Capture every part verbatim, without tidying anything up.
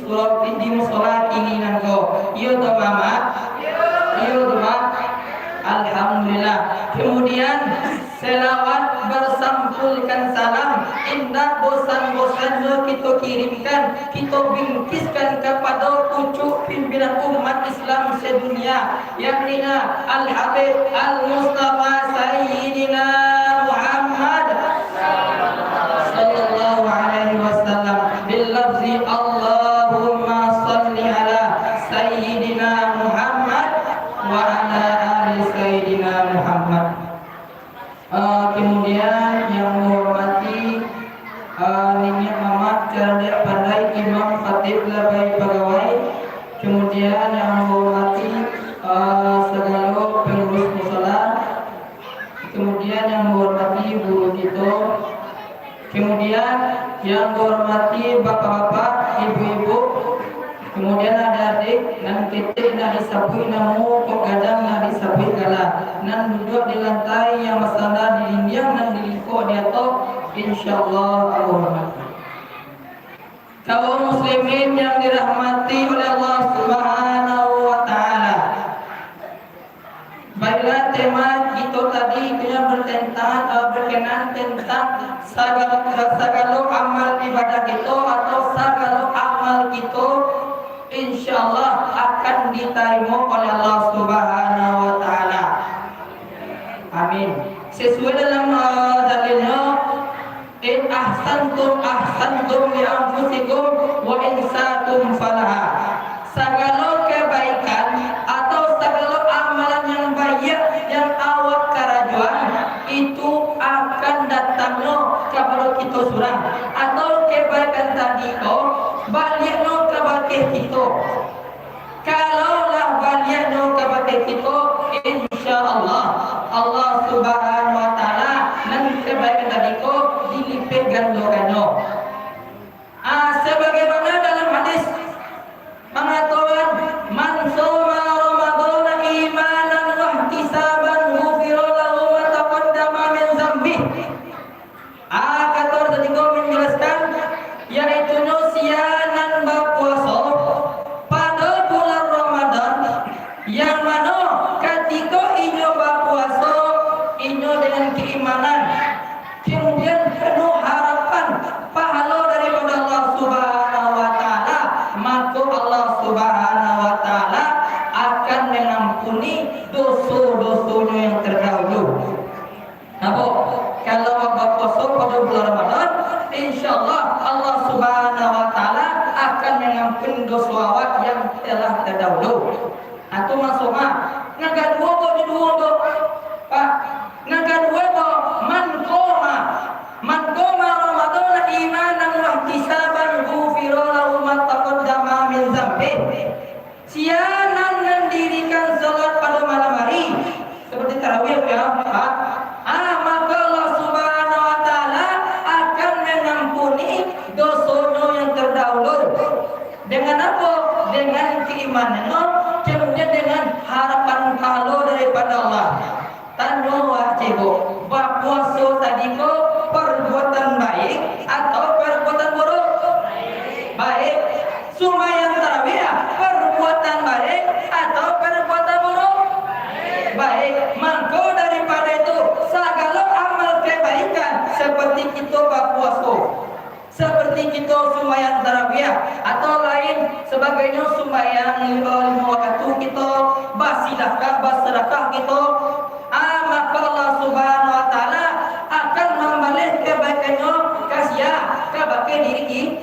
surau di musola kini nangko. Iyo tu, Mamak? Iyo tu, Mak? Alhamdulillah. Kemudian, selawat bersampulkan salam, indak bosan-bosannyo kito kirimkan, kito bingkiskan kapado pucuk pimpinan umat Islam sedunia, yakni Al-Habib Al-Mustafa Sayyidina Muhammad sallallahu alaihi wasallam, bilafzi Allahumma salli ala Sayyidina Muhammad wa ala ali Sayyidina Muhammad. Eh, kemudian yang menghormati, eh, niniak mamak cadiak pandai, imam, khatib, labai pagawai. Kemudian yang menghormati, eh, segalo pengurus musola. Kemudian yang menghormati guru kito. Kemudian yang menghormati bapak-bapak, ibu-ibu. Kemudian adik-adik, nan ketek nak disabuik namo, kok gadang nak disabuik gala, nan duduak di lantai, yang basanda di dindiang, nan dilingkok di atap, insyaallah Allahu Akbar. Kaum muslimin yang dirahmati oleh Allah Subhanahu wa Ta'ala. Baiklah, tema kito tadi itu yang bertentang, eh, berkenaan tentang sagalo, sagalo amal ibadah kito atau sagalo amal kito, insyaallah akan ditarimo oleh Allah Subhanahu wa Ta'ala. Amin. Sesuai dalam, eh, dalilnyo, "In ahsantum, ahsantum li anfusikum, wa in sa'atum falaha." Sagalo kebaikan atau sagalo amalan yang baiak yang awak karajoan, itu akan datangnyo kapado kito surang. Atau kebaikan tadi ko, baliaknyo kabake kito. Kalau lah baliaknyo kabake kito, insyaallah, Allah Subhanahu wa Ta'ala nan kebaikan tadi ko dilipek gandokannyo. Ah, sabagaimana dalam hadis mangatokan, "Man shoma Ramadhana imanan wahtisaban, ghufira lahu ma taqaddama min dzanbih." Ah, kato tadi ko manjalaskan, yaitunyo sia nan bapuaso pado bulan Ramadan, yang mano katiko inyo bapuaso, inyo dengan keimanan, kemudian penuh harapan pahalo daripado Allah Subhanahu wa Ta'ala, mako Allah Subhanahu wa Ta'ala akan mangampuni doso-dosonyo yang terdahulu. Namo, kalau awak bapuaso pado bulan Ramadan, insyaallah Allah Subhanahu wa Ta'ala akan mangampuni doso awak yang telah terdahulu. Atau masuk ha. Nan kaduo ko, di duo ko, Pak. Nan kaduo ko, man qoma. Man qoma Ramadhana imanan wahtisaban, ghufira lahu ma taqaddama min dzanbih. Sia nan mandirikan salat pado malam hari, seperti tarawih, ya, Pak. Ah, maka Allah Subhanahu wa Ta'ala akan mangampuni dosonyo yang terdahulu. Dengan apo? Dengan keimanannyo, kemudian dengan harapan pahalo daripado Allah. Tanyo awak ciek, bapuaso tadi ko perbuatan baik atau perbuatan buruk? Baik. Sumbayang tarawih, perbuatan baik atau perbuatan buruk? Baik. Mangko daripado itu, sagalo amal kebaikan seperti kito bapuaso, seperti kito sumbayang tarawih, atau lain sabagainyo sumbayang limo, limo wakatu kito, basidakah, basadakah kito, ah, maka Allah Subhanahu wa Ta'ala akan mambaleh kebaikannyo ka sia, kabake diri ki-,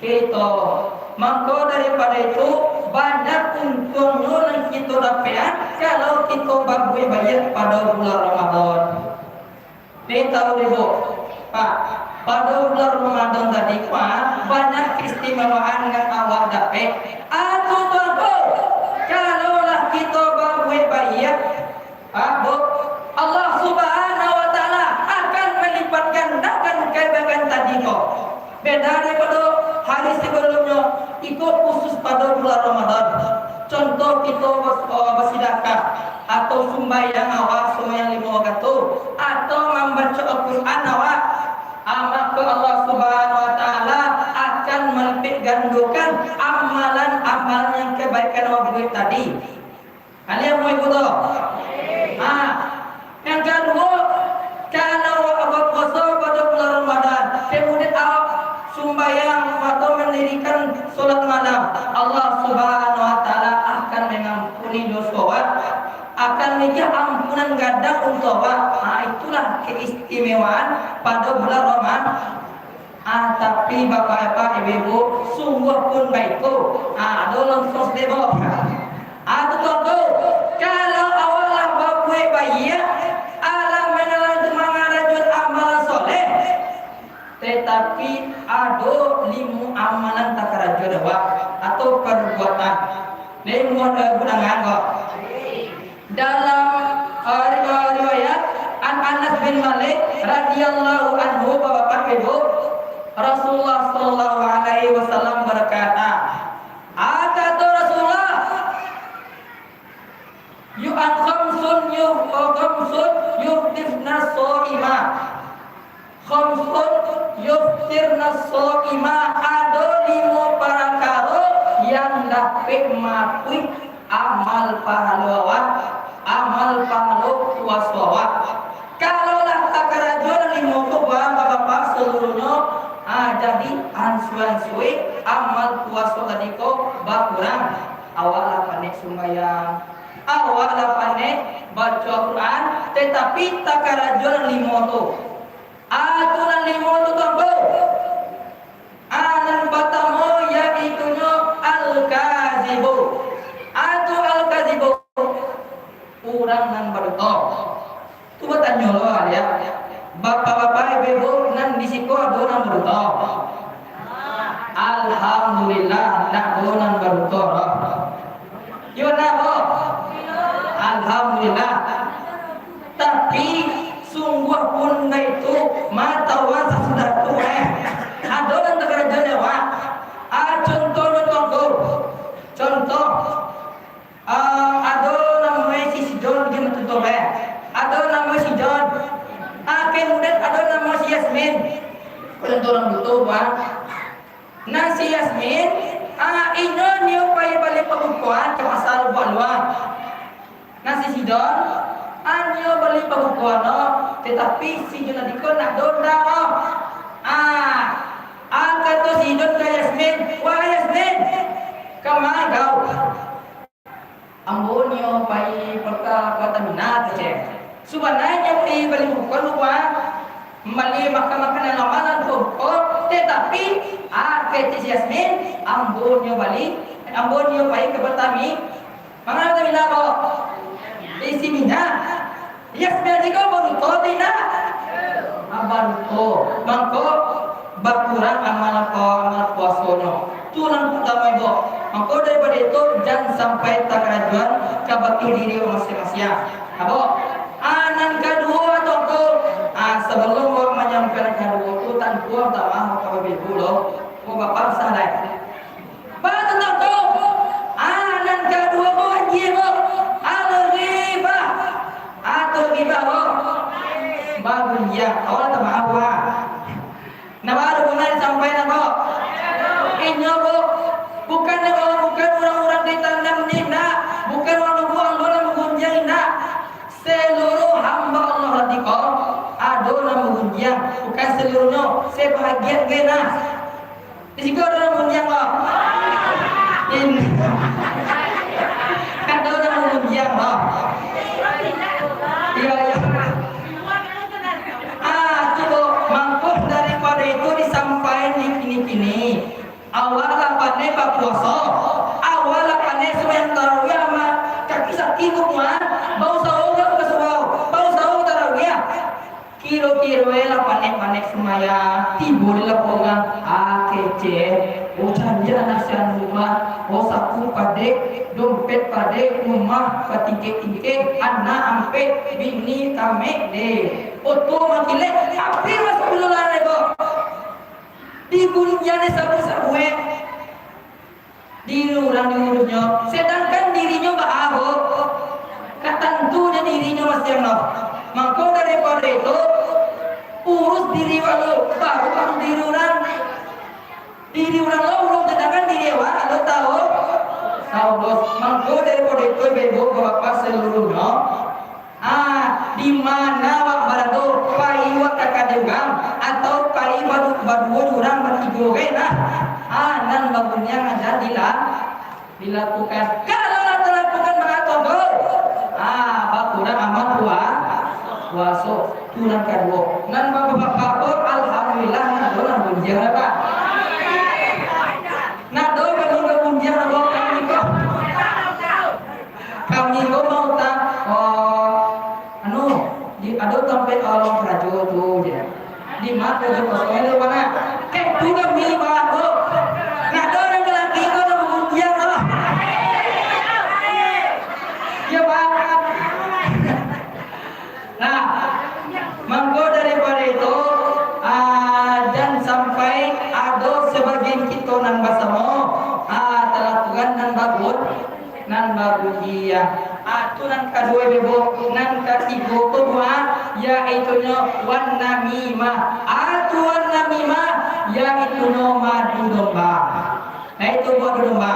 kito. Mangko daripado itu, banyak untuangnyo nan kito dapek, kalau kito babuek baiak pado bulan Ramadan. Nih, tahu deh, Bu. Pak, pado bulan Ramadan tadi, Pak, banyak keistimewaan yang awak dapek. Atu tu apo? Kalau lah kito babuek baiak, Pak, Bu, Allah Subhanahu wa Ta'ala akan malipat gandakan kebaikan tadi ko. Beda daripado hari sabalumnyo, iko khusus pado bulan Ramadan. Contoh, kito bas-, eh, basidakah, atau sumbayang awak sumbayang limo wakatu, atau mambaco Al-Quran awak, ah, maka Allah Subhanahu wa Ta'ala akan malipik gandokan amalan-amalan yang kebaikan awak buek tadi. Kalian mau ikut tu? Ha. Yang kaduo, kalau awak bapuaso pado bulan Ramadan, kemudian awak sumbayang atau mandirikan solat malam, Allah Subhanahu wa Taala akan mangampuni doso awak, akan manjadi ampunan gadang untuak awak. Ha, itulah keistimewaan pado bulan Ramadan. Ah, tapi, Bapak-bapak, Ibu-ibu, sungguah pun baitu. Ah, ado langsuang sudebo. Ah, tu, tu, tu. Kalau awak lah babuek baiak, alah mangarajo-, mangarajoan amalan soleh, tatapi ado limo amalan takarajoan awak atau parbuatan. Limo, eh, gudangan ko. Dalam, eh, ri-, eh, riwayat an Anas bin Malik radhiyallahu anhu, Bapak-bapak, Ibu, Rasulullah sallallahu alaihi wasallam berkata, ah, kato Rasulullah, yu-, an khamsun yu-, eh, khamsun yuftirna shaima. Khamsun yuftirna shaima, ado limo parakaro yang dapek maapuih amal pahalo awak, amal pahalo puaso awak. Kalau lah takarajo nan limo tu, Bapak-bapak saluruhnyo, ah, jadi ansua-ansui amal puaso tadi ko bakurang. Awak lah panek sumbayang, awak lah panek baco Al-Quran, tatapi takarajo nan limo tu. A tu nan limo tu, Tuanku. A nan patamo, yaitunyo al-kazibu. A tu al-kazibu, urang nan baduto. Tu batanyo lo, ya. Bapak-bapak, ibu-ibu, nan di siko ado nan baduto? Alhamdulillah, ndak ado nan baduto doh. Yo, ndak, Bo? Alhamdulillah. Tapi, sungguah pun baitu, matawa sasudah tu, eh. Ado nan takarajo nyo, Wak. Ah, contohnyo, Tuanku. Contoh, ah, ado namonyo si, si John, bia contoh, eh. Ado namonyo si John. Ah, kemudian ado namonyo si Yasmin. Contoh urang butuh, Wak. Nah, si Yasmin, ah, inyo nio pai bali pabukoan ka pasar Lubuak Aluang. Nah, si Sidon, ah, nio bali pabukoan no, tatapi si Junadi ko ndak doh doh. Ah, ah, kato si Sidon ka Yasmin, "Wah, Yasmin, kama kau?" "Ambo nio pai Perta-, Pertamina," kecek. Sabananyo pai bali buko luko, mambali makan-makan nan lamaran ko, tatapi, ah, kecek si Yasmin, "Ambo nio bali, ambo nio pai ka Pertami-, manga Pertamina ko?" Isi minyak. Yasmin ko baruto indak? Ah, baruto. Mangko, bakurang amal apa, amal puasonyo. Tu nan partamo, Ibu. Mangko, daripado itu, jan sampai takarajuan ka bakeh diri masing-masing. Apo? Ah, nan kaduo tu, ah, sabalum awak manyampaikan nan kaduo tu, tantu mintak maaf ka bapak ibu lo. Ko bapak sah lai. Batua tu. Ah, nan kaduo ko, aji ko. Al-ghibah. Atau ghibah ko. Bagunjiang. Awak mintak maaf, wah. Nah, baru buliah disampaikan, Bo. Inyo, Bo, bukan, Bo, bukan urang-urang di Tandan ni, ndak. Bukan urang Lubuak Aluang nan bagunjiang, ndak. Seluruh hamba Allah tadi ko, ado nan bagunjiang. Bukan seluruhnyo, sebahagian se nah. Di siko ado nan bagunjiang, Bo. In-, kan ado nan bagunjiang, Bo. Iyo, iyo. Ah, tu, mangko daripado itu disampaikan di kini-kini. Awak lah pandai bapuaso, awak lah pandai sumbayang tarawih, amak kaki sakik tu, Mak. Bausaho urang ka surau, bausaho tarawih. Kiro-kiro lah pandai-pandai sumbayang, tibo di lapangan, ah, kecek. Oh, caliak anak si anu mah. Oh, saku padek, dompet padek, rumah batingkek-tingkek, anak ampek, bini tamek deh. Oto mangkilek, tapi masuk dulu lah, Bo. Digunjiang dek sabuik-sabuik. Diri urang diurusnyo, sedangkan dirinyo baa, Bo? Ka tantu jo dirinyo masiang no. Mangko daripado itu, urus diri awak dulu, baru urus diri urang. Diri urang lo, urang, sadangkan diri awak alun tau, tau lolos. Mangko daripado itu, ibu-ibu, bapak-bapak saluruhnyo, ah, di ma nan awak barado, pai awak ka kade urang, atau pai badu-, baduo jo urang, batigo gai lah, ah, nan babunyian aja dila-, dilakukan. Kalau lah talakukan barato tu, ah, bakurang amal pua-, puaso. Tu nan kaduo. Nan bapak-bapak ko, alhamdulillah, nan ado nan bunyiang lah, Pak. Nan ado nan bunyiang lah, Pak, kami ko. Kami ko mau ta-, oh, anu, di, ado tampek lowongan karajo tu, je. Di ma karajo kosong tu, mana? Eh, tu kami, Pak, ko. Nan ado nan laki ko, nan bunyiang lah. Ya, Pak. Nah, mangko daripado itu, ah, jan sampai ado sabagian kito nan basamo, ah, talakukan nan bagun-, nan bagunjiang. Ah, tu nan kaduo, ibu-ibu. Nan katigo ko, Bu, ah, yaitunyo wan namimah. Ah, tu wan namimah, yaitunyo madu domba. Nah, itu buah domba.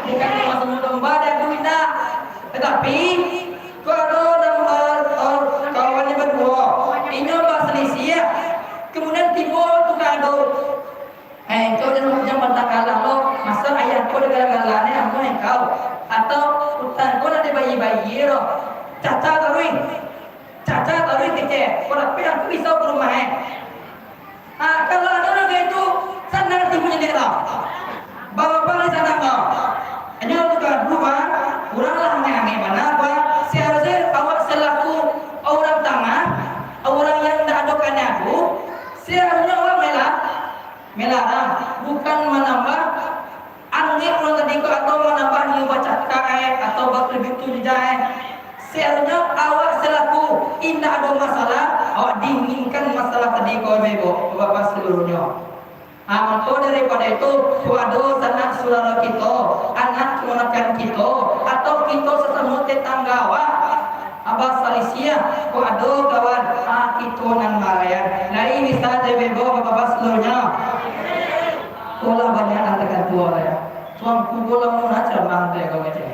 Bukan masuk domba, dia tu indak. Tatapi, kalau ado nan, eh, eh, kawan ni baduo, inyo basalisiah. Kemudian tibo tu ka ado. Eh, engkau jangan, jangan bantang kalah lo. Masa ayah kau digala-gala ni, amuah engkau. Atau utang kau nak dibayia-bayia lo. Caca taruih. Caca taruih kecek. Kau dapek aku risau ka rumah, eh. Ah, kalau ado nan kaitu, sanang timbul nyelek tau. Bapak di sana tau. Inyo tu ka rumah, urang lah angek-angek bana, Pak. Seharusnyo awak selaku urang tangah, urang yang indak ado kanai adu, seharusnyo awak mela-, melarang, bukan manambah angek urang tadi ko, atau manambah nyo bacakak, eh, atau bakribuik tu juo, eh. Seharusnyo awak selaku indak ado masalah, awak dinginkan masalah tadi ko, ibu-ibu, bapak-bapak saluruhnyo. Ah, mako daripado itu, kok ado sanak suraro kito, anak kamanakan kito, atau kito sasamo tetangga awak, basalisiah, kok ado kawan, ah, kito nan marayaan. Lai bisa, ibu-ibu, bapak-bapak saluruhnyo. Ko lah banyak nan takantua lah, ya. Tuanku ko lah muna ceramah tu, ya, kau kecek.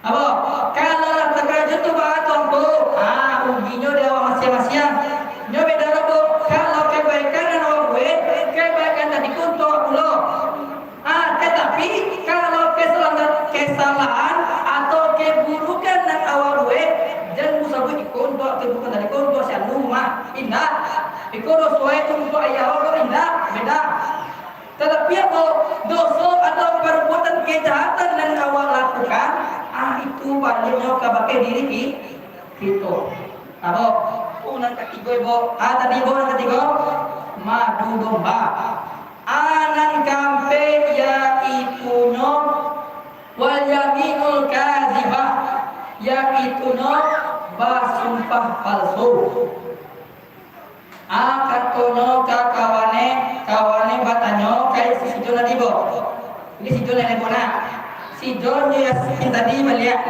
Apo? Kalau lah takarajo tu baa, Tuanku? Ah, ruginyo di awak masiang-masiang. Nyo beda lo, Bu. Kalau kebaikan nan awak buek, kebaikan tadi ko untuak awak pulo. Ah, tatapi, kalau kesalahan, kesalahan atau keburukan nan awak buek, jan Bu sabuik iko untuak keburukan tadi ko untuak si anu mah. Indak. Iko doso e tu untuak ayah awak ko, indak. Beda. Tatapi apo, doso atau parbuatan kejahatan nan awak lakukan, ah, itu baliaknyo kabake diri ki-, kito. Apo? Oh, nan katigo, Ibo. Ah, tadi, Ibo, nan katigo, madu domba. Ah, nan kaampek, yaitunyo, wal yaminul kazibah, yaitunyo basumpah palsu. Ah, katonyo ka kawan e, kawan e batanyo ka si John tadi, Bo. Jadi si John nan Bo nak. Si John jo Yasmin tadi baliak.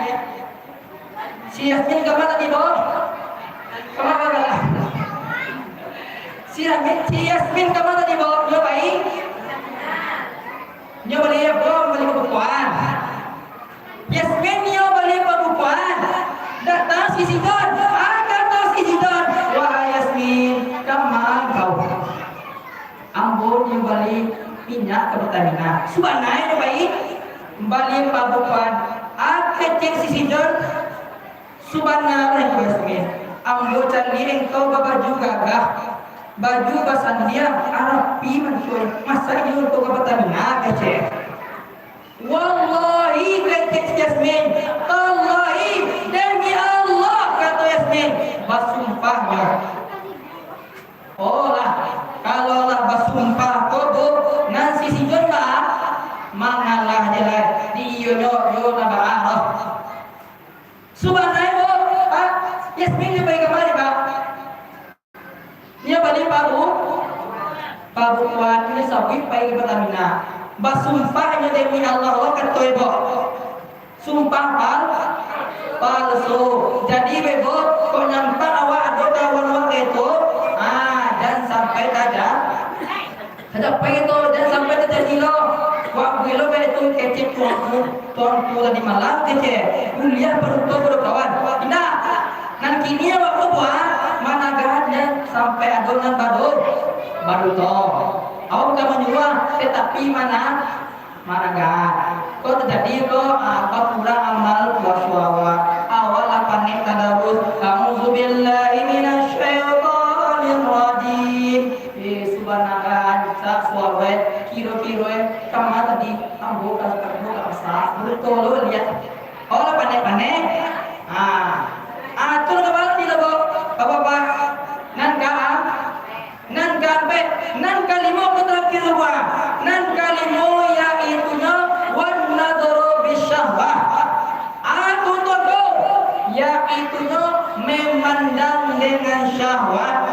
Si Yasmin kama tadi, Bo? Kama, kama? Si Yasmin, si Yasmin kama tadi, Bo? Nyo pai? Nyo bali apo? Bali pabukoan. Yasmin nyo bali pabukoan. Datang si Sidon. Ah, kato si Sidon, "Wahai Yasmin, kama kau?" "Ambo nyo bali minyak ka Pertamina." "Subananyo pai bali pabukoan?" Ah, kecek si Sidon. "Subananyo, Yasmin, ambo caliak engkau babaju gagah, baju basandia, rapi mancuai. Masa iyo engkau ka Pertamina?" kecek. "Wallahi," kecek si Yasmin, "tallahi, demi Allah," kato Yasmin, basumpahnyo. Oh lah, kalau lah basumpah ko, Bu, nan si Sidon ba-, mangalah je lah, di iyonyo, yo lah baa lo. Subananyo, Bo, ah, Yasmin nyo pai kama, Pak? Nyo bali pabu-, pabukoan, nyo sabuik pai ka Pertamina. Basumpah nyo demi Allah, Bo, kato e, Bo. Sumpah pal-, palsu. Jadi, Bo, kok nampak awak ado kawan awak kaitu, ah, jan sampai tada-, Sacapai tu, jan sampai tajadi lo. Wak belo kayak tu kecek tuanku, tuanku tadi malam kecek. Kuliah baru tu baru kawan. Indak. Nan kini awak tu buat managahan jan sampai ado nan baru, baru tu. Awak bukan manyuruah, tetapi mana Maraga. Ko tajadi ko, ah, bakurang amal puaso awak. Awak lah panek tadarus, "A'udzubillahi minasyaitonirrajim." Eh, subhanallah, rancak suaro, eh. Kiro-kiro, eh, kama tadi, ambo ka, ambo ka pasar. Betul lo lihat. Awak lah panek-panek. Ah. Atur ka bali lo, Bo. Bapak-bapak. Nan ka, ah. Nan kaampek, nan kalimo ko tarakhir, Abah. Nan kalimo, yaitunyo, wan nadharu bisyahwah. Apo tu, ko? Yaitunyo, memandang dengan syahwat.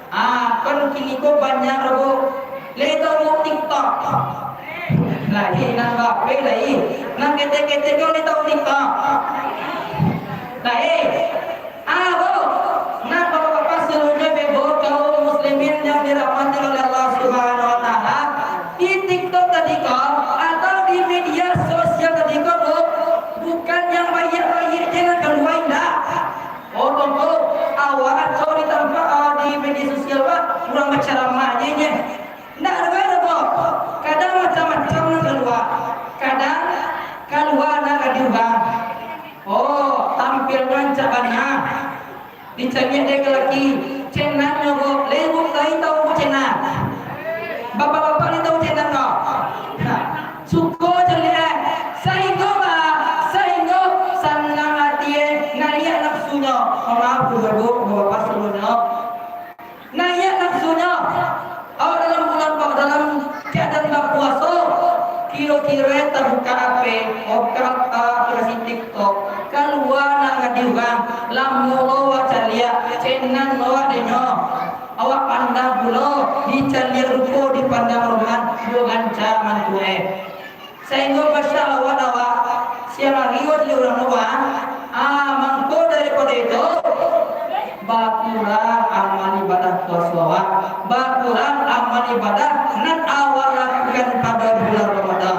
Ah, kan kini ko banyak, Bo. Lai tahu TikTok? Lai, nan bape lai. Nan ketek-ketek ko lai tahu TikTok? Lai. Ah, Bo, nah, Bapak-bapak seluruhnyo, Ibu kaum muslimin yang dirahmati oleh Allah Subhanahu wa Ta'ala, di TikTok tadi ko, atau di media sosial tadi ko, Bo, bukan yang baiak-baiak je nan kalua, indak. Oh, tongko, awak atau di tampak, ah, di media sosial, Pak, urang bacaramah je, je. Ndak ado, Bo. Kadang macam-macam nan kalua. Kadang kalua nan ka diubah. Oh, tampil rancak bana. Dicaliak dek laki, cenannyo ko, lai tahu ko cenang. Bapak-bapak lai tahu cenang ko? Nah, suko caliak, sahinggo ba, sahinggo sanang ati, naiak nafsunyo. Maaf, Bapak-bapak, seluruhnyo. Naiak nafsunyo. Awak dalam bulan, dalam keadaan bapuaso, kiro-kiro tabuka H P, oka, ah, aplikasi TikTok, kalua nan ka diubah, lamo lo awak caliak, cenang lo awak denyo. Awak pandang pulo, dicaliak rupo, dipandang rohan, yo rancak mantuo. Sahinggo basyahwat-awak, siang ari wajib urang luwa, ah, mangko daripado itu, bakurang amal ibadah puaso awak, bakurang amal ibadah nan awak lakukan pado bulan Ramadan.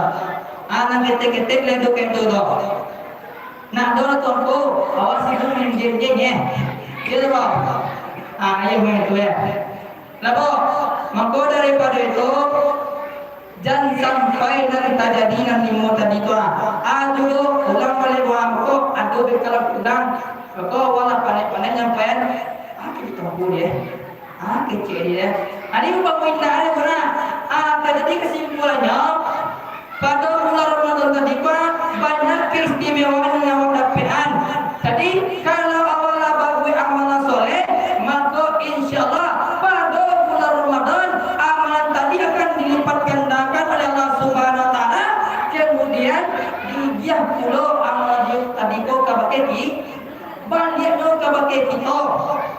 Ah, nan ketek-ketek lai tu kento tu. Nak ado lah tongko, awak sibuk main game-game, eh. Iyo, Bang. Ah, iyo, main tu, eh. Lah, Bang. Mangko daripado itu, Jan sampai nan tajadi nan limo tadi tu, ah. Ado urang paling wangkok, ado bekalan pulang. Mako, walah pandai-pandai nyampaian, ah, kecek tongko dia. Ah, kecek dia. Adi umpamo indak ado pernah. Ah, jadi kesimpulannyo, pado bulan Ramadan tadi, Pak, banyak keistimewaan yang awak dapatkan. Jadi, kalau awak lah babuek amalan soleh, mako, insyaallah, pado bulan Ramadan, amalan tadi akan dilipat gandakan oleh Allah Subhanahu wa Ta'ala. Kemudian, diagiah pulo amalan tadi ko kabake ki-, baliaknyo kabake kito.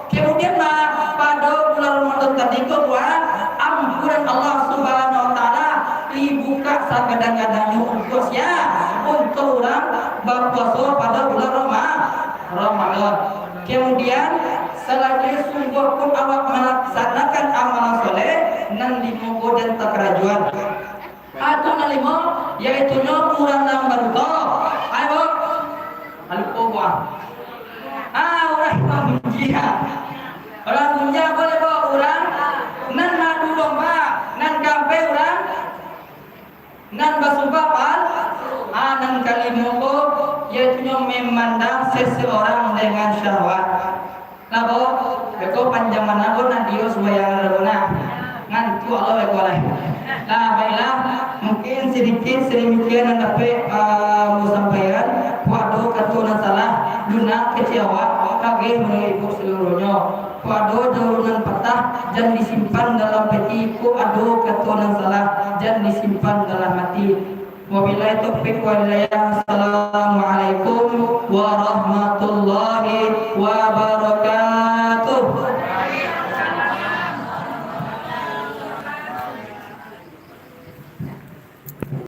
Kemudian, nah, pado bulan Ramadan tadi ko, buat ampunan Allah Subhanahu wa Ta'ala dibuka sagadang-gadangnyo untuak sia? Untuak urang bapuaso pado bulan Rama-, Ramadan. Kemudian, salagi sungguahpun awak malaksanakan amalan soleh, nan limo ko jan takarajoan. Atau nan limo, yaitunyo urang nan baduto. Ayo, Bo. Alupo, Bo. Ah, urang nan gunjiang. Urang gunjiang boleh, Bo. Urang nan madu domba, nan kaampek urang nan basumpah pal-, ah, nan kalimo ko, yaitunyo memandang seseorang dengan syahwat. Lah, Bo, beko panjang bana, Bo, nak dio sumbayang dulu, nah. Ngantuak lo beko lai. Lah, baiklah, mungkin sedikit sedemikian nan dapek, ah, ambo sampaian. Kok ado kato nan salah, lunak kecek awak, kageh manuruik ibu seluruhnyo. Kok ado jawaban nan patah, jan disimpan dalam peti, kok ado kato nan salah, jan disimpan dalam ati. Wabillahi taufiq wal hidayah. Assalamualaikum warahmatullahi wabarakatuh.